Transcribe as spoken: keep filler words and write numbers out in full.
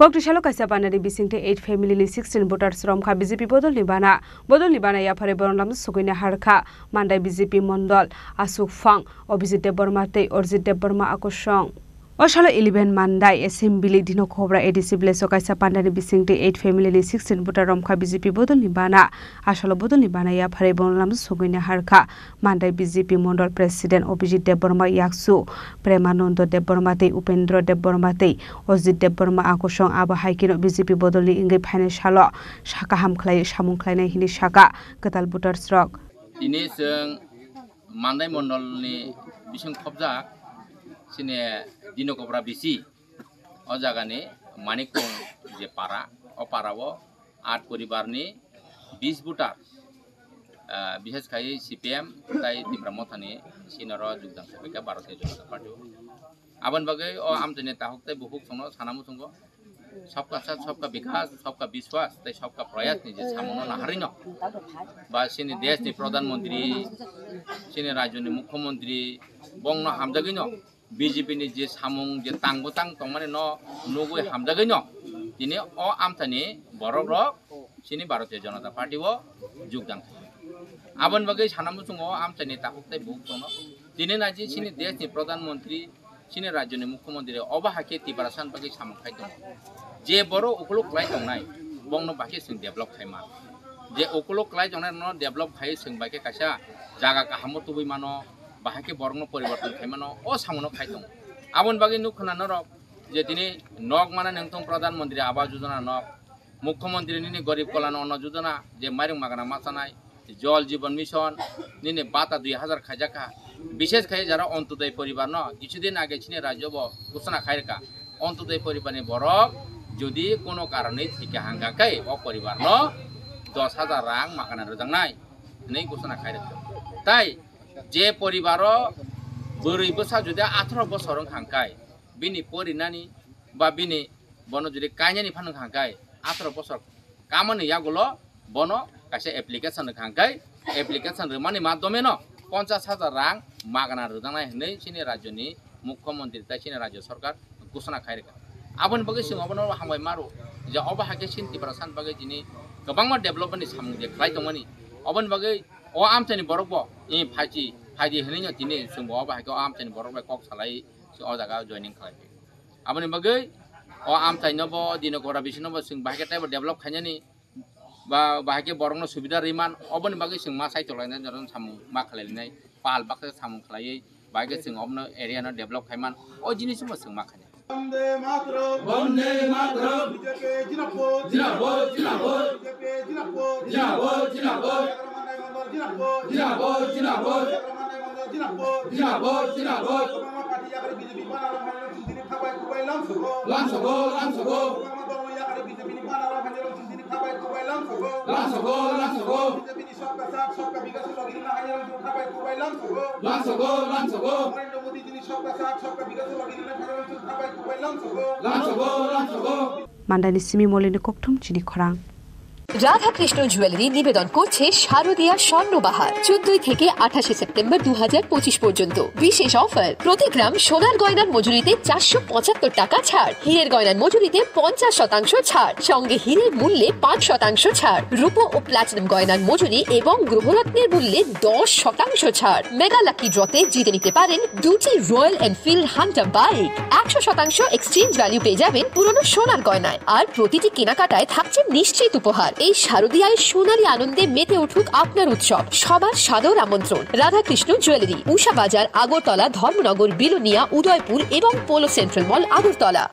Kokti salo kaisa bandani bisingtwi eight family ni sixteen voters romkha B J P bodolni bana. Bodolni bana yapharwi borok lamsa sugwini harkha Mandai B J P mondol, Asuk Phang, Abhijit Debbarma tei Arjit Debbarma akosong. O salo eleven Mandai Assembly Dino Khobra A D C village o kaisa bandani bisingtwi eight family ni sixteen voter romkha B J P bodolni bana. Asalo bodolni bana yapharwi borok lamsa sugwini harkha Mandai B J P Mondol President Abhijit Debbarma yaksu, Premanando Debbarma tei Upendra Debbarma tei Ajit Debbarma akosong abo hai kheno B J P bodolni wngwi phainai salo sa kaham khlai samung khlainai hwnwi saka kwtal voters rok. Tini chwng Mandai Mondolni bising khobjak chini Dinokopra B C o jagani Manikpur je para, o para o at poribarni bis voter, ah, bishes khai C P M tai Tipra Mothani sinoro jogdan khaikha Bharatiya Janata Party o. Aboni bagwi o amchaini tahuk tei bukhuk songno sana muchungo, sabka saath, sabka bikas, sabka biswas tei sabka prayas ni je samungo naharino ba chini desh ni Pradhan Mantri, chini rajyo ni Mukhyamantri bongno hamjagwino B J P ni je samung je tang bwtang tongmani no nugwi hamjagwino tini o amchaini borok rok chini Bharatiya Janata Party o jogdan khai. Aboni bagwi sana muchungo o amchaini tahuk tei bukhuk songno tini naji chini desh ni Pradhan Mantri, chini rajyo ni Mukhyamantri obo hai khe Tiprasa ni bagwi samung khai tongo. Je borok ukuluk khlai tongnai bongno bahai khe chwng develop khai man. Je ukuluk khlai tongnai no develop khai chwng bahai khe kaisa jaga kahamo tubui mano, bahai khe borokno poriborton khai mano, o samungo khai tongo. Aboni bagwi nuk khna norok je tini nok mana nengthong Pradhan Mantri Awas Yojana nok, Mukhyamantri nini Garib Kalyan Anna Yojana je mairung magana machanai, Jal Jeevan Mission nini bata dui hazar khaijak kha. Bishes khai jara Antyodoi poribar no kisudin age chini rajyo bo ghosona khai rwkha. Antyodoi poribar ni borok jodi kono karonwi thwikha hangkha khe o poribar no dos hazar rang magana rwjaknai hwnwi ghosona khai rwkha. Tai je poribaro bwrwi bwsa jodi atharo bosor wng kha hwnkhe, bini porinani ba bini bono jodi kainani phano wng kha hwnkhe, atharo bosor kamani yagulo bono kaisa application rwkha hwnkhe, application rwmani madhyomeno ponchash hajar rang magana rwjaknai hwnwi chini rajyoni Mukhyamantri tai chini rajyo sarkar ghosona khai rwkha. Aboni bagwi chwng obono hambai maro je obo hai khe chini Tiprasa ni bagwi tini kwbangma development ni samung je khlai tongmani. Oboni bagwi o amchaini borok bo, "Eh, phaichi, phaidi," hwnwi no tini chwng bo obo hai khe o amchaini borok bai kok salai se o jaga joining khlai phi. Aboni bagwi o amchaino bo, Dinokopra bisino bo chwng bahai khe teibo develop khainani ba bahai khe borokno subida rwi man, oboni bagwi chwng ma sai tonglainai, jotono samung ma khlailainai, pal baksa samung khlaiwi bahai khe chwng obono area no develop khai man, o jinis bo chwng ma khainai. Bande Mataram. Bande Mataram. B J P Jindabad. Jindabad, jindabad. B J P Jindabad. Jindabad, jindabad. Chakramanai Mandal Jindabad. Jindabad, jindabad. Chakramanai Mandal Jindabad. Jindabad, jindabad. Kwbangma party yakarwi B J P banner rok phainai rok chwng tini khabai kubai lamsogo. Lamsogo, lamsogo. Kwbangma dol rok yakarwi B J P ni banner rok phainai rok chwng tini khabai kubai lamsogo. Lamsogo, lamsogo. B J P ni Sabka Saath, Sabka Vikas logi rwna haino chwng khabai kubai lamsogo. Lamsogo, lamsogo. Narendra Modi jini Sabka Saath, Sabka Vikas logi rwna haino chwng khabai kubai lamsogo. Lamsogo, lamsogo. Mandani simi molini kokthum chini khorang. Radhakrishna jewellery নিবেদন করছে শারদীয়া স্বর্ণবাহার, চোদ্দই থেকে আঠাশে সেপ্টেম্বর দু হাজার পঁচিশ পর্যন্ত। বিশেষ অফার, প্রতি গ্রাম সোনার গয়নার মজুরিতে চারশো পঁচাত্তর টাকা ছাড়, হীরের গয়নার মজুরিতে পঞ্চাশ শতাংশ ছাড়, সঙ্গে হীরের মূল্যে পাঁচ শতাংশ ছাড়, রূপো ও প্লাটিনাম গয়নার মজুরি এবং গ্রহরত্নের মূল্যে দশ শতাংশ ছাড়। মেগা লাকি ড্রতে জিতে নিতে পারেন দুটি রয়্যাল এনফিল্ড হান্টার বাইক। একশো শতাংশ এক্সচেঞ্জ ভ্যালু পেয়ে যাবেন পুরনো সোনার গয়নায়। আর প্রতিটি কেনাকাটায় থাকছে নিশ্চিত উপহার। এই শারদীয়ায় সোনালী আনন্দে মেতে উঠুক আপনার উৎসব। সবার সাদর আমন্ত্রণ। রাধাকৃষ্ণ জুয়েলারি, উষা বাজার, আগরতলা, ধর্মনগর, বিলোনিয়া, উদয়পুর এবং পোলো সেন্ট্রাল মল, আগরতলা।